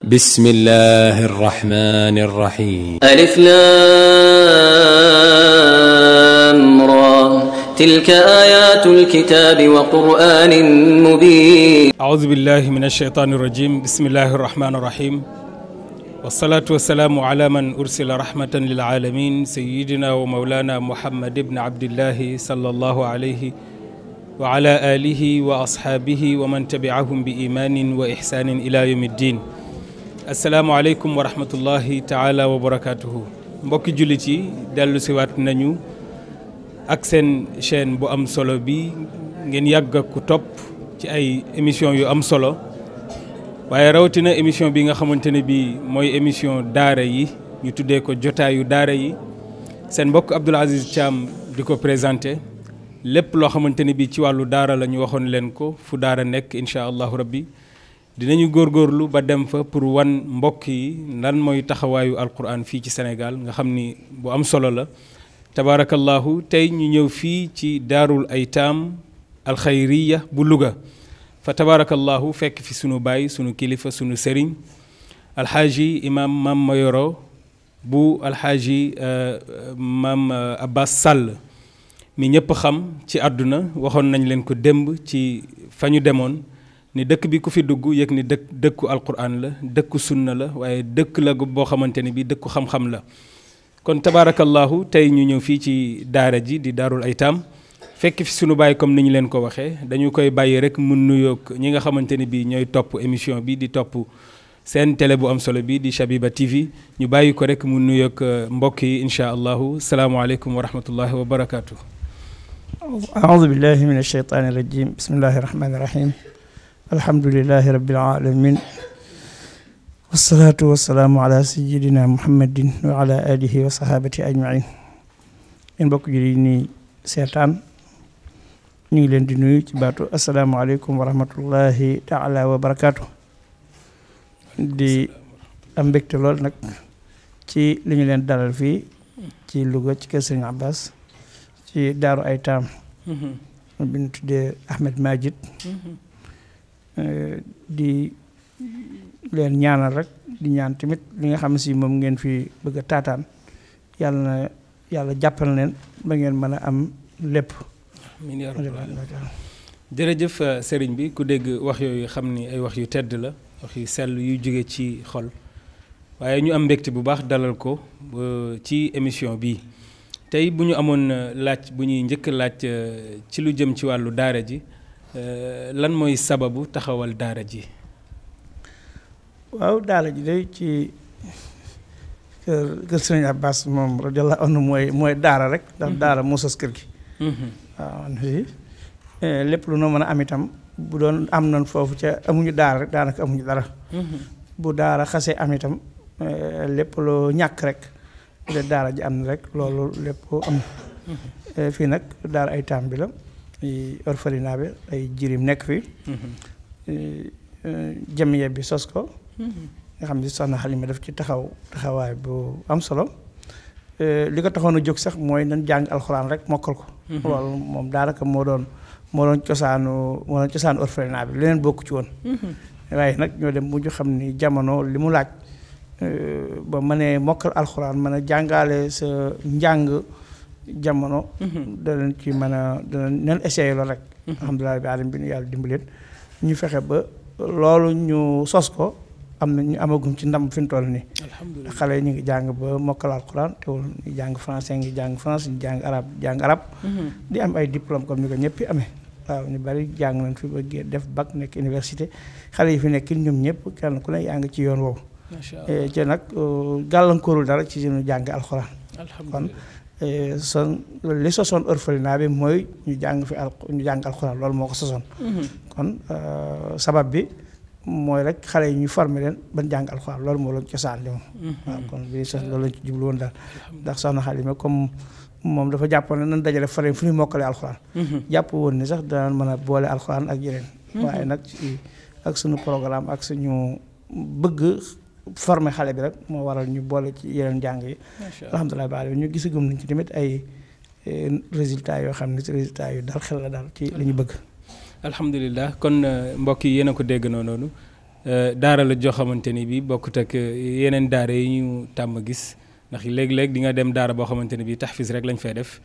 بسم الله الرحمن الرحيم ألف لام را تلك آيات الكتاب وقرآن مبين. أعوذ بالله من الشيطان الرجيم. بسم الله الرحمن الرحيم، والصلاة والسلام على من أرسل رحمة للعالمين سيدنا ومولانا محمد بن عبد الله صلى الله عليه وعلى آله وأصحابه ومن تبعهم بإيمان وإحسان إلى يوم الدين. السلام عليكم ورحمة الله تعالى وبركاته. mbokki jullit yi dellu si waat nañu ak seen chaîne bu am solo bi ngeen yàgg ku topp ci ay émission yu am solo, waaye rawatina émission bi nga xamante ne bii mooy émission daara yi ñu tuddee ko jotaayu daara yi. seen mbokk Abdoul Aziz Thiam di ko présenté. lépp loo xamante ne bii ci wàllu daara la ñu waxoon leen ko fu daara nekk incha allahu rabbi dinañu góorgóorlu ba dem fa pour wan mbokk yi lan mooy taxawaayu alquran fii ci Sénégal nga xam ni bu am solo la. tabaarakallahu tey ñu ñëw fii ci daarul aytaam alxayriya bu Louga fa tabaarakallahu fekk fi sunu baay sunu kilifa sunu sëriñ alxaaji imam Mam Mayoro bu alxaaji Mam Abbas Sall mi ñëpp xam ci àdduna. waxoon nañ leen ko démb ci fa ñu demoon ni dëkk bi ku fi dugg yëg ni dëkku alquran la, dëkku sunna la, waaye dëkk la boo xamante ni bi dëkku xam-xam la. kon tabaarakallahu tey ñu ñëw fii ci daara ji di daarul aytaam fekk fi sunu baay comme ni ñu leen ko waxee. dañu koy bàyyi rek mun nuyoog ñi nga xamante ni bi ñooy topp émission bi di topp seen télé bu am solo bi di Shabiba TV. ñu bàyyi ko rek mu nuyoog mbokk yi incha allahu. salaamualeykum wa rahmatullahi wa barakaatu. أعوذ بالله من الشيطان الرجيم. بسم الله الرحمن الرحيم. الحمد لله رب العالمين، والصلاة والسلام على سيدنا محمد وعلى آله وصحابته أجمعين. إن بك جريني سيطان نيلن دي نوي ci baatu السلام عليكم ورحمة الله تعالى وبركاته. di am mbégte lool nag ci li ñu leen dalal fii ci Louga ci kër Sëriñ Abbas ci daaru aytaam bi ñu tuddee Ahmed Majid. di leen ñaanal rek di ñaan tamit li nga xam si moom ngeen fi bëgg a taataan yàlla na yàlla jàppal leen ba ngeen mën a am lépp. jërëjëf sëriñ bi ku dégg wax yooyu xam ni ay wax yu tedd la, wax yu sell yu jóge ci xol, waaye ñu am mbégte bu baax dalal ko ci émission bi. tey bu ñu amoon laaj bu ñuy njëkk laaj ci lu jëm ci wàllu daara ji, lan mooy sababu taxawal daara ji? waaw daara ji day ci kër Sëriñ Abbas moom radiyallahu anhu mooy daara rek ndax daara moo sos kër gi. waaw lépp lu noo mën a am itam bu doon am nañ foofu ca amuñu daara rek daanaka amuñu dara. bu daara xasee am itam lépp loo ñàkk rek de daara ji am na rek loolu lépp am na. fii nag daara aytaam bi la, orphelinat bi ay jirim nekk fi. jamiya bi sos ko nga xam ne soxna Xalima daf ci taxawaay bu am solo. li ko taxoon a jóg sax mooy nañ jàng alxuraan rek mokkal ko. loolu moom daanaka moo doon cosaanu orphelinat bi leneen bokku ci woon. waaye nag ñoo dem mujj xam ni jamono li mu laaj ba mënee mokkal alxuraan mën a jàngale sa njàng jamono. danañ ci mën a danañ essayé loolu rek. alhamdulilah rabbil alamin bi ñu yàlla dimbaleen ñu fexe ba loolu ñu sos ko am na ñu amagum ci ndam fi mu toll nii. alhamdulilah xale yi ñu ngi jàng ba mokkal alxuraan teewul ñu jàng français ngi jàng français ñu jàng arab di am ay diplôme comme ni ko ñëpp amee. waaw ñu bari jàng nañ fi ba def bac nekk université. xale yi fi nekk ñoom ñëpp kenn ku ne yaa ngi ci yoon woowu. ci nag gàllankoorul dara ci suñu jàng alxuraan. kon li sosoon orphelinat bi mooy ñu jàng alxuraan loolu moo ko sosoon. kon sabab bi mooy rek xale yi ñu formé leen ban jàng alxuraan loolu moo doon cosaan li moom. waaw kon bi sos loolu lañ ci jublu woon daal. ndax soxna Xalima comme moom dafa jàppoon ne nan dajale fare fu ñu mokkalee alxuraan. jàpp woon ni sax danañ mën a boole alxuraan ak yeneen. waaye nag ak suñu programme ak suñu bëgg formé xale bi rek moo waral ñu boole ci yeneen jàng yi. alhamdulilah baal ñu gisagum nañ ci tamit ay résultats yoo xam ne résultats yu dal xel la daal ci li ñu bëgg. alhamdulilah kon mbokk yi yéen a ko dégg noonu daara la joo xamante ni bii bokkut ak yeneen daara yi ñu tàmm gis ndax léeg-léeg di nga dem daara boo xamante ne bii taxfiis rek lañ fay def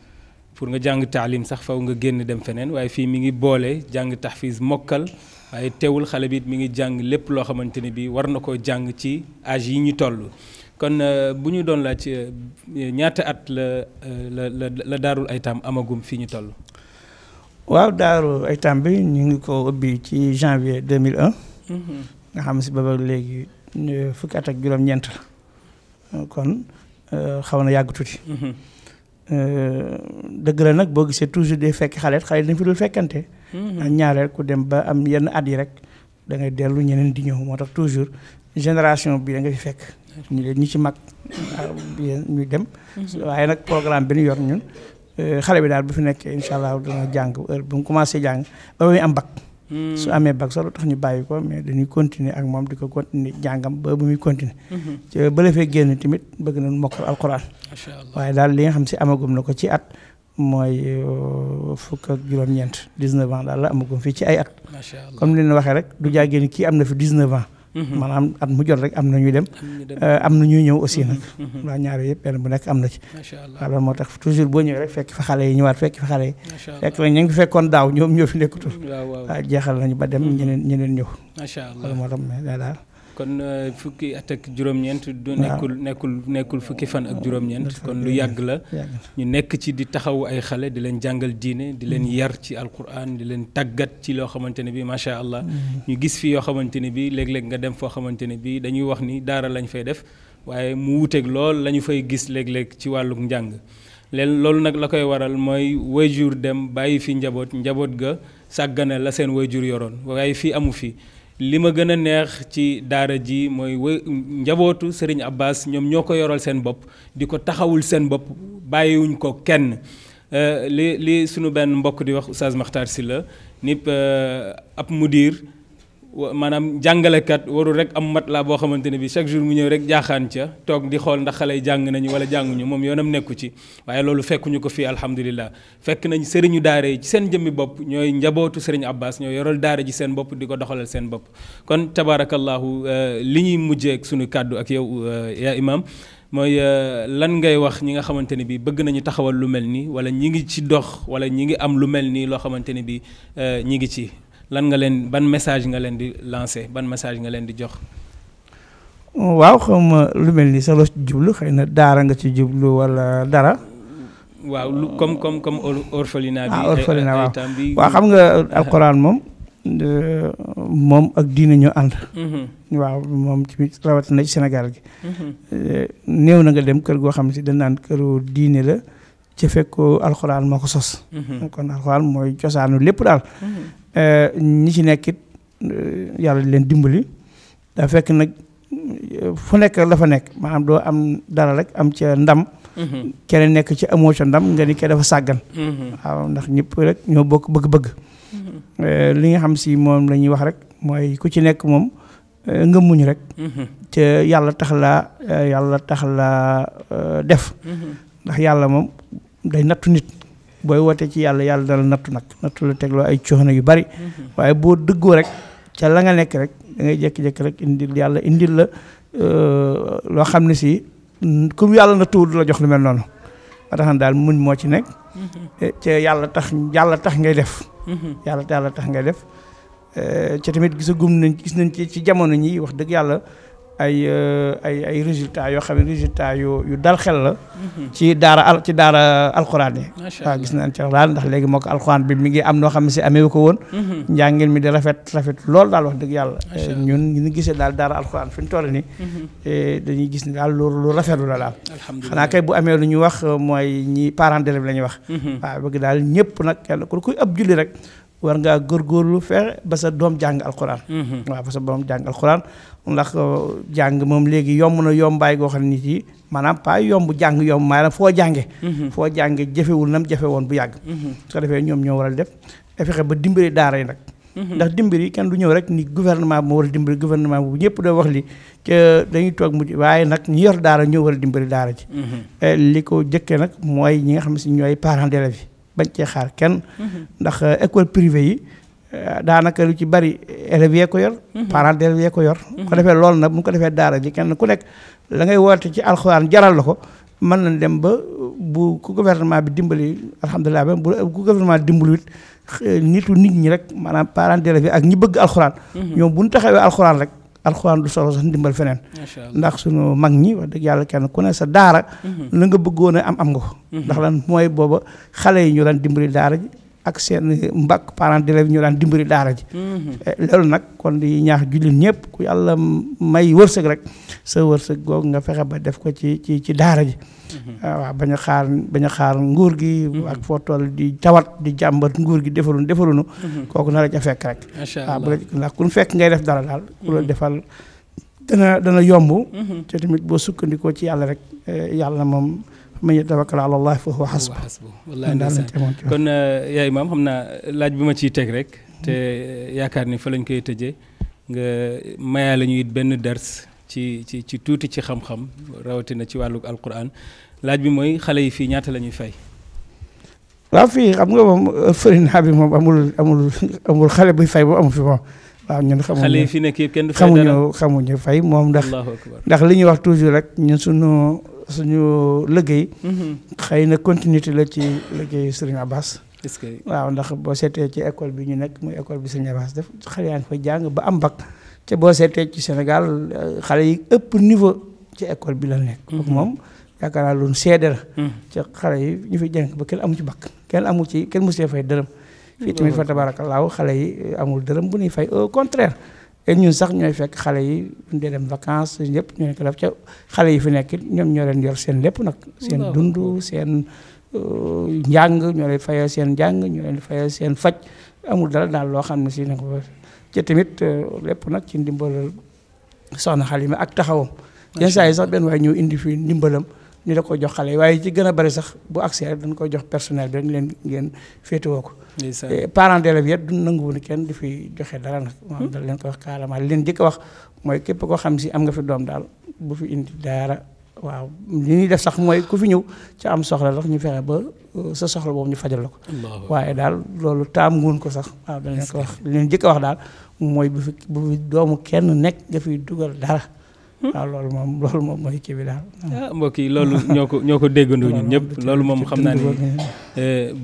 pour nga jàng taalim sax faw nga génn dem feneen waaye fii mi ngi boole jàng taxfiis mokkal waaye teewul xale bi mi ngi jàng lépp loo xamante ni bii war na koo jàng ci âge yi ñu toll. kon bu ñu doon laaj ñaata at la daarul aytaam amagum fii ñu toll. waaw daaru aytaam bi ñu ngi ko ubbi ci janvier 2001. nga xam si booba léegi fukki at ak juróom-ñeent la kon xaw na yàgg tuuti. dëgg la nag boo gisee toujours day fekk xale dañ fi dul fekkante. ak ñaareel ku dem ba am yenn at yi rek da ngay dellu ñeneen di ñëw moo tax toujours génération bi da nga fi fekk. ñi ci mag ñu dem. waaye nag programme bi ñu yor ñun xale bi daal bu fi nekkee incha allah dana jàng heure bu mu commencé jàng ba muy am bac. su amee bac sax lu tax ñu bàyyi ko mais dañuy continuer ak moom di ko continuer jàngam ba bu muy continuer. ba la fee génn tamit bëgg nañu mokkal alquran. macha allah waaye daal li nga xam si amagum na ko ci at mooy fukk ak juróom-ñeent 19 ans daal la amagum fii ci ay at. macha allah comme li ñu waxee rek du jàggee ni kii am na fi 19 ans. maanaam at mu jot rek am na ñuy dem. am na ñuy ñëw aussi nag. waa ñaari yëpp benn bu nekk am na ci. macha allah waaw loolu moo tax toujours boo ñëwee rek fekk fa xale yi ñëwaat fekk fa xale yi. fekk na ñu ngi fekkoon daaw ñoom ñoo fi nekkutul. waaw jeexal nañu ba dem ñeneen ñëw. macha allah loolu moo tax mais daal. kon fukki at ak juróom-ñeent du nekkul fukki fan ak juróom-ñeent kon lu yàgg la ñu nekk ci di taxawu ay xale di leen jàngal diine di leen yar ci alquran di leen tàggat ci loo xamante ne bi macha allah ñu gis fi yoo xamante ne bi léeg-léeg nga dem foo xamante ne bi dañuy wax ni daara lañ fay def waaye mu wuteeg lool la ñu fay gis léeg-léeg ci wàlluk njàng loolu nag la koy waral mooy wayjur dem bàyyi fi njaboot ga sàggane la seen wayjur yoroon waaye fii amu fi li ma gën a neex ci daara ji mooy njabootu Serigne Abbas ñoom ñoo ko yoral seen bopp di ko taxawul seen bopp bàyyiwuñ ko kenn li sunu benn mbokk di wax Oustaz Makhtar Sylla nip ab mudir maanaam jàngalekat warul rek am mat laa boo xamante ne bi chaque jour mu ñëw rek jaaxaan ca toog di xool ndax xale yi jàng nañu wala jànguñu moom yoonam nekku ci waaye loolu fekkuñu ko fii alhamdulilah fekk nañ sëriñu daara yi ci seen jëmmi bopp ñooy njabootu sëriñ Abbas ñoo yoral daara ji seen bopp di ko doxalal seen bopp kon tabarakallahu li ñuy mujjee ak sunu kàddu ak yow yaa imam mooy lan ngay wax ñi nga xamante ne bi bëgg nañu taxawal lu mel nii wala ñi ngi ci dox wala ñi ngi am lu mel nii loo xamante ne bi ñi ngi ci lan nga leen ban message nga leen di lancer ban message nga leen di jox. waaw xam lu mel ni sax la ci jublu xëy na daara nga ci jublu wala dara. waaw lu comme orphelinat bi. orphelinat waaw xam nga alquran moom ak diine ñoo ànd. waaw moom ci rawatina ci Sénégal gi. néew na nga dem kër goo xam ne si dañ naan këru diine la. ci fekk alxuraan moo ko sos. kon alxuraan mooy cosaanu lépp daal. ñi ci nekkit yàlla di leen dimbali daa fekk nag fu nekk la fa nekk maanaam doo am dara rek am ca ndam. keneen nekk ci amoo ca ndam nga ni kee dafa sàggan. waaw ndax ñëpp rek ñoo bokk bëgg-bëgg. li nga xam si moom la ñuy wax rek mooy ku ci nekk moom nga muñ rek. te yàlla tax laa def. ndax yàlla moom day nattu nit booy wootee ci yàlla dala nattu la tegloo ay coono yu bari waaye boo dëggoo rek ca la nga nekk rek da ngay jékki-jékki rek indil la loo xam ne si comme yàlla nattuwul du la jox lu mel noonu ba tax na daal muñ moo ci nekk ca yàlla tax ngay def yàlla tax ngay def ca tamit gis nañ ci jamono ñi wax dëgg yàlla ay résultats yoo xam ne résultats yu dal xel la. ci daara alxuraan yi. waaw gis nañ ci daal ndax léegi moo ko alxuraan bi mi ngi am noo xam ne si amee ko woon. njàngin mi di rafet lool daal wax dëgg yàlla. ñun ñu gisee daal daara alxuraan fi ñu toll nii. dañuy gis ni daal lu rafetlu la daal. xanaa kay bu amee lu ñu wax mooy ñi parents d'élèves la ñuy wax. waaw bëgg daal ñëpp nag kenn ku kuy ab julli rek. war ngaa góorgóorlu fexe ba sa doom jàng alxuraan. waaw ba sa doom jàng alxuraan ndax jàng moom léegi yomb na yombaay goo xam ne nit yi maanaam pas yomb jàng yomb maanaam foo jànge jafewul nam jafe woon bu yàgg. su ko defee ñoom ñoo war a def fexe ba dimbali daara yi nag. ndax dimbali kenn du ñëw rek ni gouvernement bi moo war a dimbali gouvernement bu ñëpp doo wax li que dañuy toog mujj waaye nag ñi yor daara ñoo war a dimbali daara ji. li ko jëkkee nag mooy ñi nga xam ne si ñooy parents d'élèves yi bañ cee xaar kenn. ndax école privée yi daanaka lu ci bari élèves yee ko yor parents d'élèves yee ko yor ko defee loolu nag bu ko defee daara ji kenn ku nekk la ngay woote ci alxuraan jaral la ko mën nañ dem ba bu ku gouvernement bi dimbali alhamdulilah ba bu gouvernement dimbali nit ñi rek maanaam parents d'élèves yi ak ñi bëgg alxuraan ñoom bu ñu taxawee alxuraan rek alxuraan du solo sax ndimbal feneen ndax sunu mag ñi wax dëgg yàlla kenn ku ne sa daara la nga bëggoon a am nga ko ndax lan mooy booba xale yi ñu daan dimbali daara ji ak seen mbokk parents d'élèves ñu daan dimbali daara ji loolu nag kon di ñaax jullit ñëpp ku yàlla may wërsëg rek sa wërsëg googu nga fexe ba def ko ci daara ji waaw bañ a xaar nguur gi ak foo toll di tawat di jàmbat nguur gi defalunu kooku na la ca fekk rek waaw bu la ndax ku fekk ngay def dara daal ku la defal dana yomb te tamit boo sukkandikoo ci yàlla rek yàlla moom man yatawakkal ala Allah fa huwa hasbuh kon yaay maam xam naa laaj bi ma ciy teg rek te yaakaar ni fa lañ koy tëjee nga mayaa la ñu it benn dars ci tuuti ci xam-xam rawatina ci wàllu alquran laaj bi mooy xale yi fii ñaata la ñuy fay. waaw fii xam nga moom fërinaa bi moom amul xale buy fay boobu amu fi moom waaw ñun xamuñu xale yi fi nekk yëpp kenn du fay dara xamuñu fay moom ndax li ñuy wax toujours rek ñun suñu liggéey xëy na continuité la ci liggéey Serigne Abbas waaw ndax boo seetee ci école bi ñu nekk muy école bi Serigne Abbas def xale yaa ngi fa jàng ba am bac te boo seetee ci Sénégal xale yi ëpp niveau ci école bi la nekk moom yaakaar naa loolu seede la ci xale yi ñu fi jàng ba kenn amu ci bac kenn musee fay dërëm fii tamit fa tabaarakallaahu xale yi amul dërëm bu ñuy fay au contraire et ñun sax ñooy fekk xale yi ñu dee dem vacances ñëpp ñoo nekk def ca xale yi fi nekk ñoom ñoo leen yor seen lépp nag seen dund seen njàng ñoo leen fayal seen njàng ñoo leen fayal seen faj amul dara daal loo xam ne si ne ko ci tamit lépp nag ci ndimbalal soxna Xalima ak taxawam yenn saa yi sax benn waaye ñëw indi fi ndimbalam ñu da ko jox xale yi waaye ci gën a bari sax bu accès rek dañ koy jox personnel bi rek leen ngeen féetewoo ko parents d'élèves yet du nanguwu ni kenn di fi joxe dara nag moom da leen ko wax carrément li leen jëkk a wax mooy képp koo xam si am nga fi doom daal bu fi indi dara waaw li ñuy def sax mooy ku fi ñëw ci am soxla sax ñu fexe ba sa soxla boobu ñu fajal la ko waaye daal loolu taam nguun ko sax waaw dañ leen ko wax li leen jëkk a wax daal mooy bu fi doomu kenn nekk nga fiy dugal dara waaw loolu moom mooy kii bi daal. mbokk yi loolu ñoo ko déggandoo ñun ñëpp loolu moom xam naa ni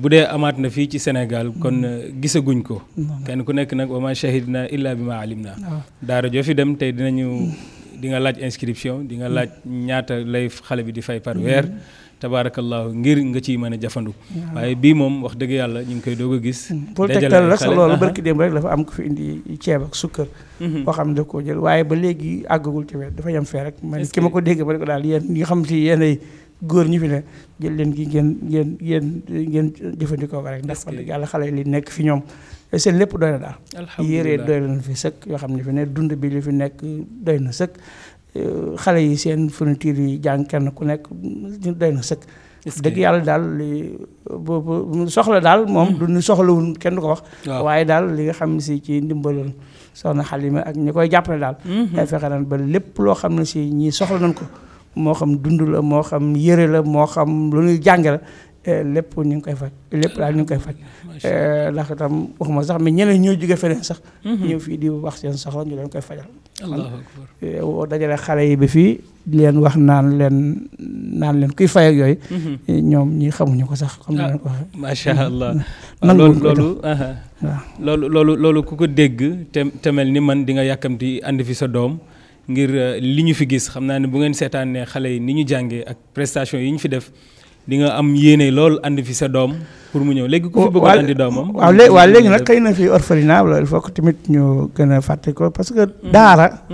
bu dee amaat na fii ci Sénégal kon gisaguñ ko. kenn ku nekk nag wa ma shahidna illa bi ma alimna daara joo fi dem tey di nga laaj inscription di nga laaj ñaata lay xale bi di fay par weer. tabaarakallahu ngir nga ciy mën a jafandu waaye bii moom wax dëgg yàlla ñu ngi koy doog a gis. pour tegtal rek sa loolu barki démb rek dafa am ko fi indi ceeb ak sukkar. boo xam ne daf koo jël waaye ba léegi àggagul ci wet dafa yem fee rek. man ki ma ko dégg ba ne ko daal yéen ñi nga xam si yéen ay góor ñi fi ne jël leen gi ngeen jëfandikoo ko rek. ndax wax dëgg yàlla xale li nekk fi ñoom seen lépp doy na daal. alhamdulilah yére doy na fi sëkk yoo xam ne fi ne dund bi li fi nekk doy na sëkk. xale yi seen fourniture yi jàng kenn ku nekk doy na sëkk dëgg yàlla daal li boobu soxla daal moom du ñu soxlawul kenn du ko wax waaye daal li nga xam ne si ci ndimbalal soxna Xalima ak ñi koy jàppale daal day fexe naan ba lépp loo xam ne si ñii soxla nañ ko moo xam dund la moo xam yëre la moo xam lu ñuy jàng la lépp ñu ngi koy faj lépp daal ñu ngi koy faj ndax itam waxuma sax mais ñeneen ñoo jóge feneen sax ñëw fii di wax seen soxla ñu leen koy fajal dajale xale yi ba fii di leen wax naan leen kuy fay ak yooyu ñoom ñi xamuñu ko sax xam leen ko waxee macha allah loolu ku ko dégg te mel ni man di nga yàkkamti andi fi sa doom ngir li ñu fi gis xam naa ne bu ngeen seetaanee xale yi ni ñu jàngee ak prestation yi ñu fi def di nga am yéene lool andi fi sa doom pour mu ñëw léegi ku fi bëggoon andi doomam. waaw léegi nag xëy na fii orphelinat il faut que tamit ñu gën a fàtte ko parce que daara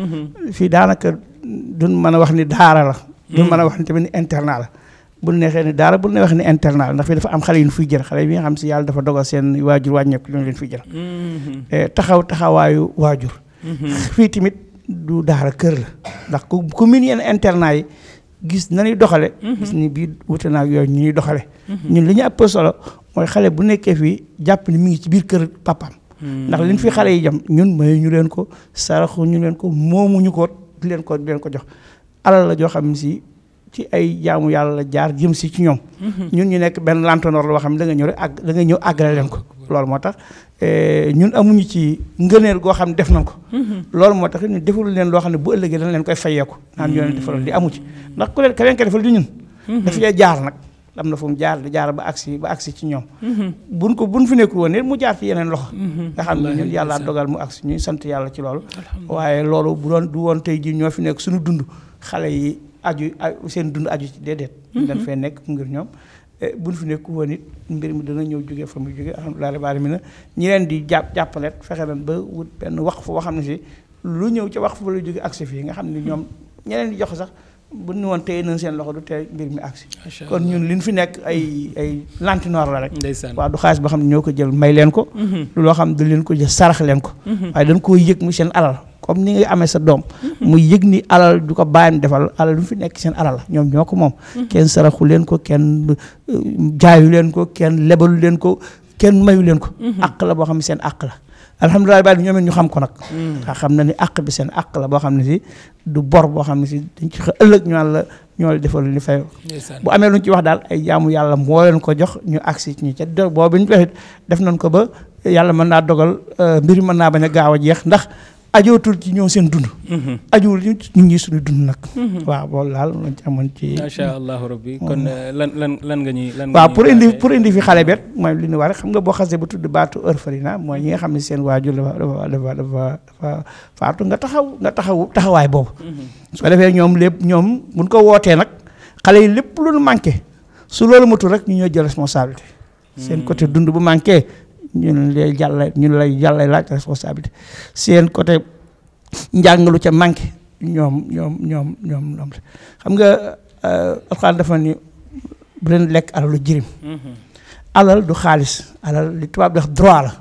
fii daanaka duñ mën a wax ni daara la duñ mën a wax ni tamit ni internat la bu neexee ni daara bu ne wax ni internat la ndax fii dafa am xale yu ñu fiy jël xale yi nga xam si yàlla dafa dogal seen waajur wàññeeku ñu leen fiy jël taxawaayu waajur fii tamit du daara kër la ndax ku min yenn internat yi gis nañuy doxale gis ni bii wute naag yooyu ñuy doxale ñun li ñu ëpp solo mooy xale bu nekkee fii jàpp ni mi ngi ci biir kër papaam ndax liñ fi xale yi jam ñun mayu ñu leen ko saraxu ñu leen ko moomuñu ko di leen ko jox alal la joo xam si ci ay jaamu yàlla la jaar jëm si ci ñoom ñun ñu nekk benn lantonoor la boo xam ne da nga ñëw rek da nga ñëw àggale leen ko loolu moo tax ñun amuñu ci ngëneel goo xam ne def nañ ko loolu moo tax ñu deful leen loo xam ne bu ëllëgee dañ leen koy fayeeku naan yoon defal li amu ci ndax ku leen ka leen ko defal di ñun dafay jaar nag am na fu mu jaar di jaar ba agsi ci ñoom buñ fi nekkul woon mu jaar ci yeneen loxo nga xam ne ñun yàlla dogal mu agsi ñuy sant yàlla ci loolu waaye loolu bu doon du woon tey ji ñoo fi nekk suñu dund xale yi aju seen dund aju ci déedéet dañ fee nekk ngir ñoom buñ fi nekkul woon it mbir mi dana ñëw jógee fa mu jógee alhamdulilah rabbil alamin ñi leen di jàppale fexe nañ ba wut benn waqf boo xam ne si lu ñëw ci waqf ba la jógee agsi fii nga xam ne ñoom ñeneen di jox sax bu ñu woon téye nañ seen loxo du tey mbir mi agsi kon ñun liñ fi nekk ay lantinoor la rek waaw du xaalis boo xam ne ñoo ko jël may leen ko lu loo xam ne da leen ko jël sarax leen ko waaye dañ koo yëg mu seen alal comme ni ngay amee sa doom muy yëg ni alal du ko bàyyam defal alal lu fi nekk seen alal la ñoom ñoo ko moom kenn saraxu leen ko kenn jaayu leen ko kenn lebalu leen ko kenn mayu leen ko àq la boo xam ne seen àq la alhamdulilah baal ñoom it ñu xam ko nag nga xam na ni àq bi seen àq la boo xam ne si du bor boo xam ne si dañ ci ëllëg ñoo la defal li fay bu amee lu ñu ci wax daal ay jaamu yàlla moo leen ko jox ñu agsi ñu ca boobu ñu waxit def nañ ko ba yàlla mën naa dogal mbir mën naa bañ a gaaw a jeex ndax ajootul ci ñoom seen dund ajuwul ñu ñi suñu dund nag waaw loolu daal lañ ci amoon ci macha allah rabbi kon lan nga ñuy waaw pour indi fi xale bet mooy li ñu war xam nga boo xasee ba tudd baatu orphelinat mooy ñi nga xam ne seen waajur dafa faatu nga taxawaay boobu su ko defee ñoom lépp ñoom buñ ko wootee nag xale yi lépp lu manqué su loolu matul rek ñu ñoo jël responsabilité seen côté dund bu manqué ñun lay jàllay laaj responsabilité seen côté njàng lu ca manqué ñoom xam nga alxuraan dafa ni bu leen lekk alalu jirim alal du xaalis alal li tubaab di wax droit la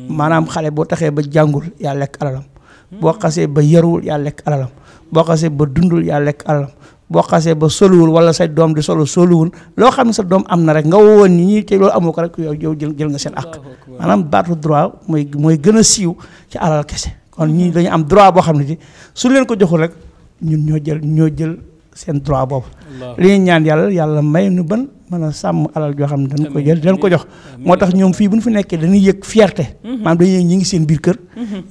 maanaam xale boo taxee ba jàngul yaa lekk alalam boo xasee ba yaruwul yaa lekk alalam boo xasee ba dundul yaa lekk alalam boo xasee ba soluwul wala say doom di soluwul loo xam ne sa doom am na rek nga woon ni ñi te loolu amoo ko rek yow jël nga seen àq maanaam baatu droit mooy gën a siiw ci alal kese kon ñii dañu am droit boo xam ne ci su leen ko joxul rek ñun ñoo jël seen droit boobu li ñuy ñaan yàlla may nu ban mën a sàmm alal joo xam ne dañ ko jël dañ ko jox moo tax ñoom fii bu ñu fi nekkee dañuy yëg fierté maanaam dañuy ñi ngi seen biir kër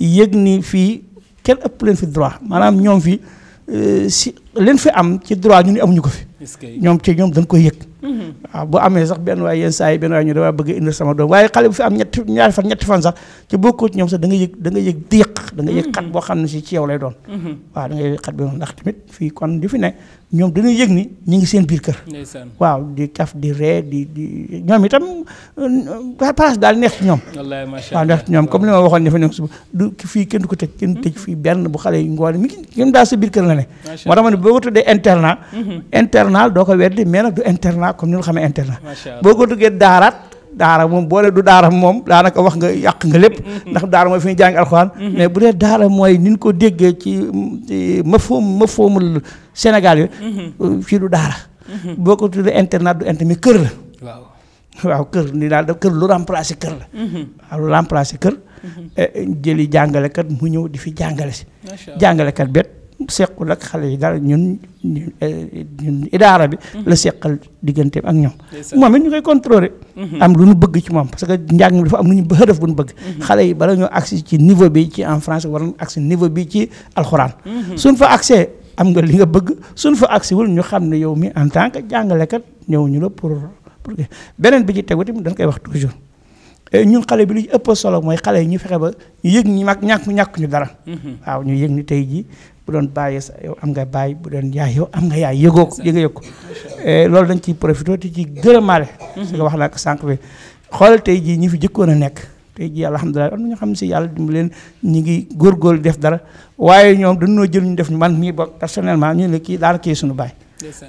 yëg ni fii kenn ëpp leen fi droit maanaam ñoom fii si leen fi am ci droit ñu ni amuñu ko fi ñoom dañ koy yëg waaw bu amee sax benn waay yenn saa yi benn waay ñu dama bëgg indi sama doom waaye xale bu fi am ñetti fan sax ci bokkoo ci ñoom sax da nga yëg diq da nga yëg xat boo xam ne si ci yow lay doon waaw da nga yëg xat bi ndax tamit fii kon di fi ne ñoom dañuy yëg ni ñu ngi seen biir kër waaw di kaf di ree di ñoom itam place daal neex ci ñoom waaw neex ci ñoom comme li ma waxoon ne fa ne suba du fii kenn du ko tëj kenn tëj fii benn bu xale yi ngoone mi ngi daal sa biir kër la ne moo tax ma ne boo ko tuddee internat doo ko weddi mais nag du internat comme ni nga xamee internat boo ko tuddee daara moom boo ne du daara moom daanaka wax nga yàq nga lépp ndax daara mooy fi ñu jàng alxuraan mais bu dee daara mooy ni ñu ko déggee ci mafhumul Sénégal yi fii du daara boo ko tuddee internat du internat mais kër la waaw kër ni daal kër lu remplacé kër la waaw lu remplacé kër jëli jàngalekat mu ñëw di fi jàngale si jàngalekat bet sequl ak xale yi daal ñun idaara bi la seqal digganteem ak ñoom moom it ñu koy contrôler am lu ñu bëgg ci moom parce que njàng mi dafa am lu ñu hëdëf bu ñu bëgg xale yi bala ñoo agsi ci niveau bi ci en français war na agsi niveau bi ci alxuraan suñ fa accès am nga li nga bëgg suñ fa agsi wul ñu xam ne yow mi en tant que jàngalekat ñëw ñu la pour beneen bi ci tegu tamit dañ koy wax toujours ñun xale bi lu ëpp solo mooy xale yi ñu fexe ba ñu yëg ñi mag ñàkk ñu dara waaw ñu yëg ni tey jii bu doon bàyyi sa yow am nga bàyyi bu doon yaay yow am nga yaay yëgoo ko yëg ko loolu dañ ciy profité te ci gërëmaale parce que wax naa ko sànq bi xoolal tey jii ñi fi jëkkoon a nekk tey jii alhamdulilah am na ñoo xam ne si yàlla dimbali leen ñi ngi góorgóorlu def dara waaye ñoom dañoo jël ñu def man mii bokk personnellement ñu ne kii daana kii suñu baay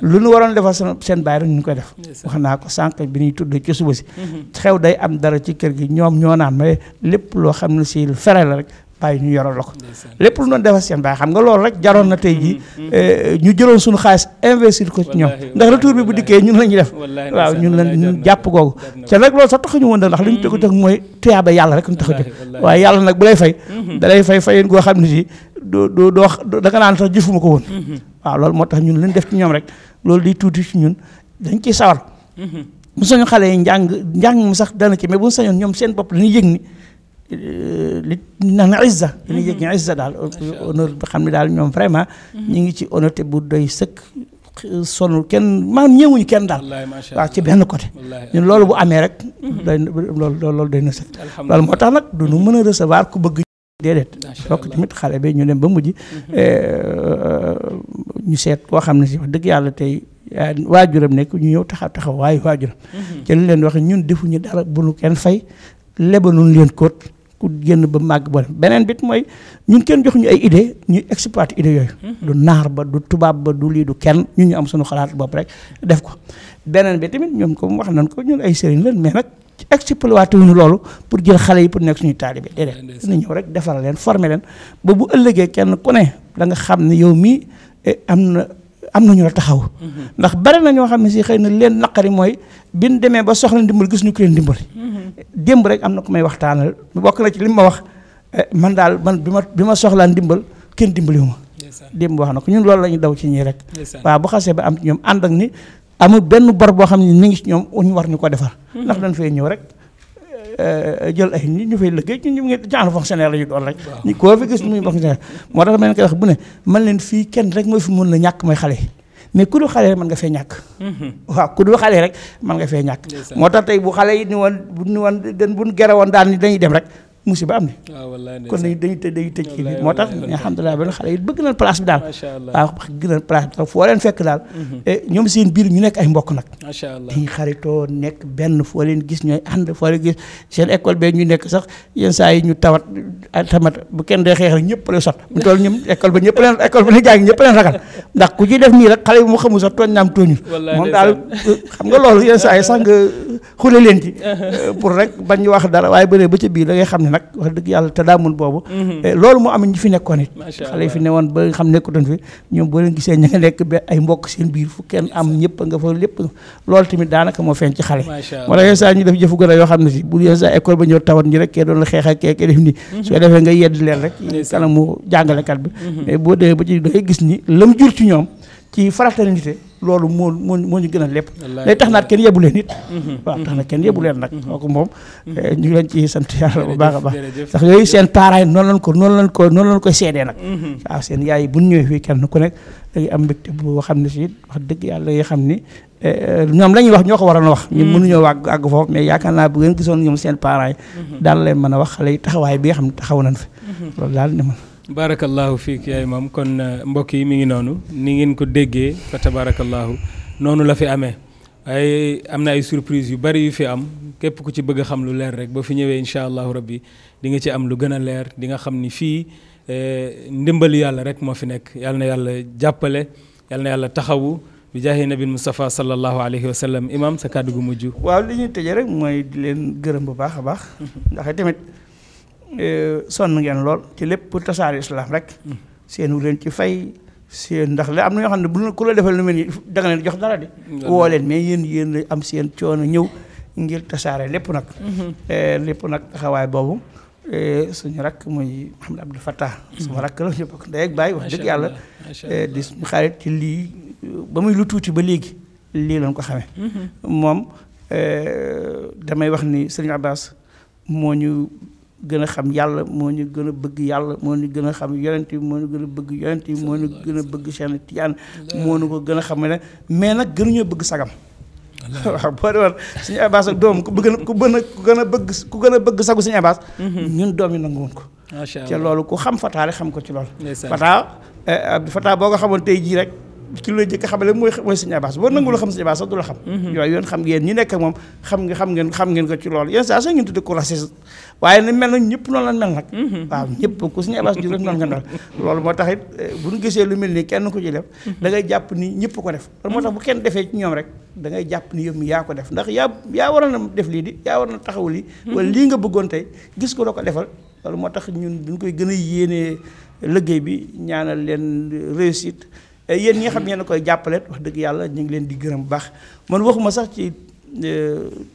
lu ñu waroon defal seen baay rek ñu koy def wax naa ko sànq bi ñuy tudd ci suba si xew day am dara ci kër gi ñoom ñoo naan mais lépp loo xam ne si fere la rek bàyyi ñu yoral la ko lépp lu doon defal seen baay xam nga loolu rek jaroon na tey jii ñu jëloon suñu xaalis investir ko ci ñoom ndax retour bi bu dikkee ñun la ñuy def waaw ñun la ñu jàpp googu ca nag loolu sax taxuñu woon ndax li ñu tëgg tëgg mooy tuyaaba yàlla rek ñu tax a jóg waaye yàlla nag bu lay fay da lay fay goo xam ne si doo da nga naan sax jëfuma ko woon waaw loolu moo tax ñun lañ def ci ñoom rek loolu di tuuti ci ñun dañ ciy sawar bu sañoon xale yi njàng mu sax dana ci mais bu sañoon ñoom seen bopp dañuy yëg ni li naan izza dañuy yëg ni izza daal honneur bi xam ne daal ñoom vraiment ñu ngi ci honnêteté bu doy sëkk sonul kenn maanaam ñëwuñu kenn daal waaw ci benn côté ñun loolu bu amee rek doy loolu doy na sëkk loolu moo tax nag du ñu mën a recevoir ku bëgg déedéet fokk tamit xale bi ñu dem ba mujj ñu seet koo xam ne si wax dëgg yàlla tey waajuram nekk ñu ñëw taxaw waaye waajuram ci li leen wax ñun defuñu dara bu nu kenn fay lebaluñ leen kóot ku génn ba màgg boole beneen bit mooy ñun kenn joxuñu ay idée ñuy exploiter idée yooyu du naar ba du tubaab ba du lii du kenn ñun ñu am suñu xalaat bopp rek def ko beneen bi tamit ñoom comme wax nañ ko ñun ay sëriñ lan mais nag exploité wuñu loolu pour jël xale yi pour nekk suñuy taalibe déedéet dina ñëw rek defal leen former leen ba bu ëllëgee kenn ku ne da nga xam ne yow mii am nañu la taxaw ndax bari na ñoo xam ne si xëy na leen naqari mooy bin demee ba soxla ndimbal gis ñu ko leen dimbali démb rek am na ku may waxtaanal bokk na ci li ma wax man daal bi ma soxlaan ndimbal kenn dimbaliwu ma démb wax na ko ñun loolu la ñu daw ci ñii rek waaw bu xasee ba am ci ñoom ànd ak ni amul benn bor boo xam ne mi ngi ci ñoom ñu war ñu ko defar ndax dañ fay ñëw rek jël ay nit ñu fay liggéey ñu ngi genre fonctionnaire la ñu doon rek ñu koo fi gis muy fonctionnaire moo tax ma leen koy wax bu ne man leen fii kenn rek mooy fi mën la ñàkk mooy xale yi mais ku dul xale rek mën nga fee ñàkk waaw ku dul xale rek mën nga fee ñàkk moo tax tey bu xale yi ni woon buñ gere woon daal ni dañuy dem rek musiba am ni kon dañuy tëj kii bi moo tax alhamdulilah benn xale yi bëgg nañ place bi daal waaw bëgg nañ place bi foo leen fekk daal ñoom seen biir ñu nekk ay mbokk nag dañuy xaritoo nekk benn foo leen gis ñooy ànd foo leen gis seen école bee ñu nekk sax yenn saa yi ñu tawat bu kenn dee xeex rek ñëpp lay sot bu toll ñoom école ba ne jàngi ñëpp leen ragal ndax ku ci def nii rek xale bi mu xamul sax tooñ naam tooñul moom daal xam nga loolu yenn saa yi sax nga xule leen ci pour rek bañ ñu wax dara waaye bëree ba ca biir da ngay xam ne nag wax dëgg yàlla te daamul boobu loolu moo am ñu fi nekkoon it xale yi fi ne woon ba nga xam nekkutoon fi ñoom boo leen gisee ña nga nekk ba ay mbokk seen biir fu kenn am ñëpp nga fa lépp loolu tamit daanaka moo feeñ ci xale moo tax yenn saa ñu def jëfu gën a yoo xam ne si bu yenn saa école ba ñëw tawat ñi rek kee doon la xeex ak kee def nii soo defee nga yedd leen rek kanamu jàngalekat bi mais boo demee ba ci da ngay gis ni lam jur ci ñoom ci fraternité loolu moo ñu gën a lépp day tax naat kenn yebu leen nit waaw tax na kenn yebu leen nag kooku moom ñu ngi leen ci sant yàlla bu baax a baax ndax yooyu seen parents yi noonu lañ koy seedee nag waaw seen yaay yi bu ñu ñëwee fii kenn ku nekk da ngay am mbégte boo xam ne si wax dëgg yàlla nga xam ni ñoom la ñuy wax ñoo ko waroon a wax ñun mënuñoo àgg foofu mais yaakaar naa bu ngeen gisoon ñoom seen parents yi daal leen mën a wax xale yi taxawaay bi nga xam ne taxaw nañ fi loolu daal ne man barakallahu fiik yaay moom kon mbokk yi mi ngi noonu ni ngeen ko déggee fa tabarakallahu noonu la fi amee waaye am na ay surprise yu bari yu fi am képp ku ci bëgg a xam lu leer rek ba fi ñëwee incha allahu rabbi di nga ci am lu gën a leer di nga xam ni fii ndimbali yàlla rek moo fi nekk yàlla na yàlla jàppale yàlla na yàlla taxawu bi jaahi nabil Mustafa sallallahu alayhi wa sallam imam sa kàddu gu mujj. waaw li ñuy tëjee rek mooy di leen gërëm bu baax a baax ndax tamit sonn ngeen lool ci lépp pour tasaare islam rek seenu leen ci fay seen ndax la am na ñoo xam ne bu ku la defal lu mel ni da nga leen jox dara de woo leen mais yéen am seen coono ñëw ngir tasaare lépp nag lépp nag taxawaay boobu suñu rakk muy Mouhamed Abdou Fattah sama rakk la ñu bokk ndey ak baay wax dëgg yàlla di suñu xarit ci lii ba muy lu tuuti ba léegi lii lañ ko xamee moom damay wax ni Sëriñ Abbas moo ñu gën a xam yàlla moo ñu gën a bëgg yàlla moo ñu gën a xam yonent yi moo ñu gën a bëgg yonent yi moo ñu gën a bëgg Cheikh Tidiane moo ñu ko gën a xam ne mais nag gënuñoo bëgg sagam waaw boo de woon Sëriñ Abbas ak doom ku gën a bëgg sagu Sëriñ Abbas ñun doom yi nangu woon ko te loolu ku xam Fattah rek xam ko ci loolu Fattah boo ko xamoon tey jii rek ki la jëkk xamale mooy Sëriñ Abbas boo nangu la xam Sëriñ Abbas sax du la xam yooyu yoon xam ngeen ñi nekk ak moom xam ngeen ko ci loolu yenn saa sax ngeen tudde ko raciste waaye na mel nag ñëpp noonu lañ mel nag waaw ñëpp ku Sëriñ Abbas jur rek noonu nga mel loolu moo tax it bu ñu gisee lu mel nii kenn ko ci def da ngay jàpp ni ñëpp ko def loolu moo tax bu kenn defee ci ñoom rek da ngay jàpp ni yow mi yaa ko def ndax yaa waroon na def lii di yaa waroon na taxaw lii wala lii nga bëggoon tey gis ko doo ko defal loolu moo tax ñun duñ koy gën a yéenee liggéey bi ñaanal leen réussite yéen ñi nga xam ne yéen a koy jàppale wax dëgg yàlla ñu ngi leen di gërëm bu baax man waxuma sax ci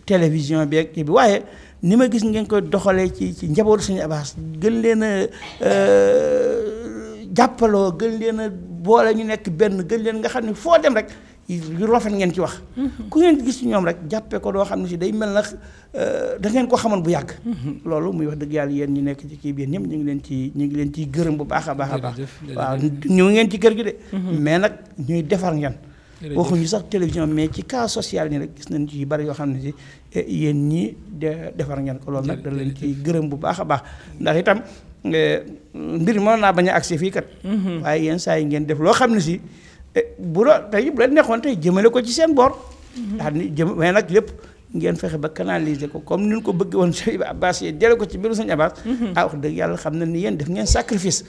télévision bi ak kii bi waaye ni ma gis ngeen koy doxalee ci njabootu Sëriñ Abbas gën leen a jàppaloo gën leen a boole ñu nekk benn gën leen nga xam ne foo dem rek yu rafet ngeen ci wax ku ngeen gis ñoom rek jàppee ko doo xam ne si day mel na da ngeen ko xamoon bu yàgg loolu muy wax dëgg yàlla yéen ñi nekk ci kii bi ñëpp ñu ngi leen ciy gërëm bu baax a baax a baax waaw ñu ngeen ci kër gi de mais nag ñuy defar ngeen waxuñu sax télévision mais ci cas social ni rek gis nañ ci yu bari yoo xam ne si yéen ñi defar ngeen ko loolu nag da leen ciy gërëm bu baax a baax ndax itam mbir mën naa bañ a agsi fii kat waaye yenn saa yi ngeen def loo xam ne si bu la nekkoon tey jëmale ko ci seen boor daal ni mais nag lépp ngeen fexe ba canaliser ko comme ni ñu ko bëgg woon Sëñ Abbas yi dele ko ci mbiru Sëñ Abbas wax dëgg yàlla xam na ni yéen def ngeen sacrifice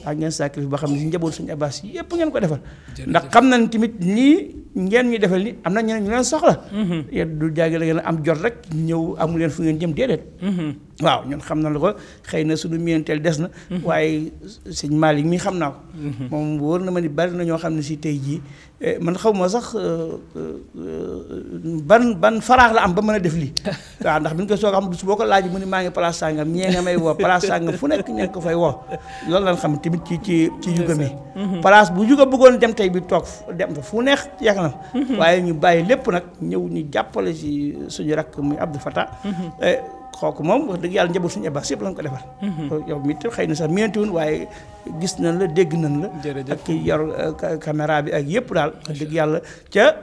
ngeen sacrifice boo xam ne si njaboot Sëñ Abbas yi yëpp ngeen ko defal ndax xam nañ tamit nii ngeen ñu defal ni am na ñeneen ñu leen soxla yéen du jaage la ngeen am jot rek ñëw amu leen fu ngeen jëm déedéet waaw ñun xam na la ko xëy na suñu mienteel des na waaye sëñ Malick mi xam naa ko moom wóor na ma ni bari na ñoo xam ne si tey jii man xaw ma sax ban faraax la am ba mën a def lii waaw ndax bi ñu ko soog a xam su boo ko laaj mu ni maa ngi place sàngam ñee nga may woo place sàngam fu nekk ñeen ko fay woo loolu lañ xam tamit ci juga mi place bu juga bëggoon dem tey bi toog dem fa fu neex yàq na waaye ñu bàyyi lépp nag ñëw ñu jàppale si suñu rakk muy Abdou Fatah kooku moom wax dëgg yàlla njaboot Sëñ Abbas yëpp lañ ko defal yow mi xëy na sax miintiwun waaye gis nañ la dégg nañ la ak yor caméra bi ak yëpp daal wax dëgg yàlla ca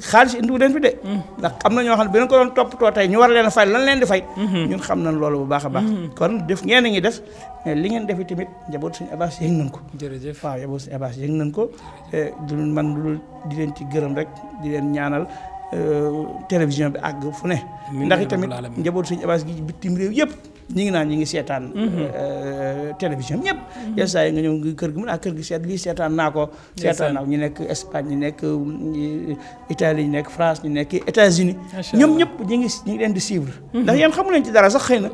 xaalis indiwu leen fi de ndax am na ñoo xam ne bi leen ko doon toppatoo tey ñu war leen a fay lan leen di fay ñun xam nañ loolu bu baax a baax kon def ngeen a ngi def mais li ngeen defi tamit njaboot Sëñ Abbas yëg nañ ko waaw njaboot Sëñ Abbas yëg nañ ko du man lu di leen ci gërëm rek di leen ñaanal télévision bi àgg fu ne ndax tamit njaboot Sëñ Abbas gi bitim réew yëpp ñi ngi naan ñi ngi seetaan télévision ñëpp yenn saa yi nga ñëw ngi kër gi mun kër gi seet lii seetaan naa ko ñu nekk Espagne ñu nekk Italie ñu nekk France ñu nekk États-Unis ñoom ñëpp ñi ngi leen di suivre ndax yéen xamu leen ci dara sax xëy na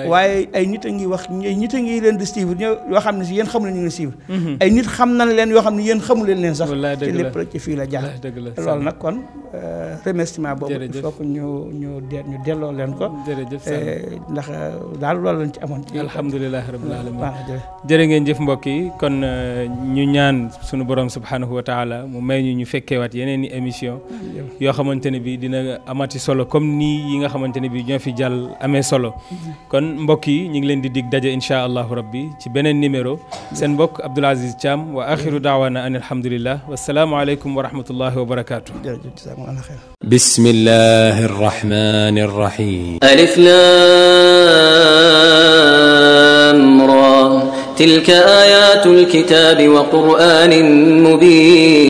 waaye ay nit a ngi wax nit a ngi leen di suivre yoo xam ne si yéen xamu leen ñu ngi suivre ay nit xam nañ leen yoo xam ne yéen xamu leen sax ci lépp rek ci fii la jaar loolu nag kon remerciement boobu il faut que ñu delloo leen ko ndax daal loolu lañ ci amoon ci alhamdulilah rabbil alamin jërë ngeen jëf mbokk yi kon ñu ñaan sunu borom subhanahu wa taala mu may ñu fekkeewaat yeneen i émission yoo xamante ne bi dina amati solo comme nii yi nga xamante ne bi ñoo fi jàll amee solo kon mbokk yi ñu ngi leen di dig daje insha allahu rabbi ci beneen numéro seen mbokk Abdoul Aziz Thiam wa axiru daawana an alhamdulillah wassalaamu aleykum wa rahmatullahi wa barakatuh بسم الله الرحمن الرحيم ألف لام را تلك آيات الكتاب وقرآن مبين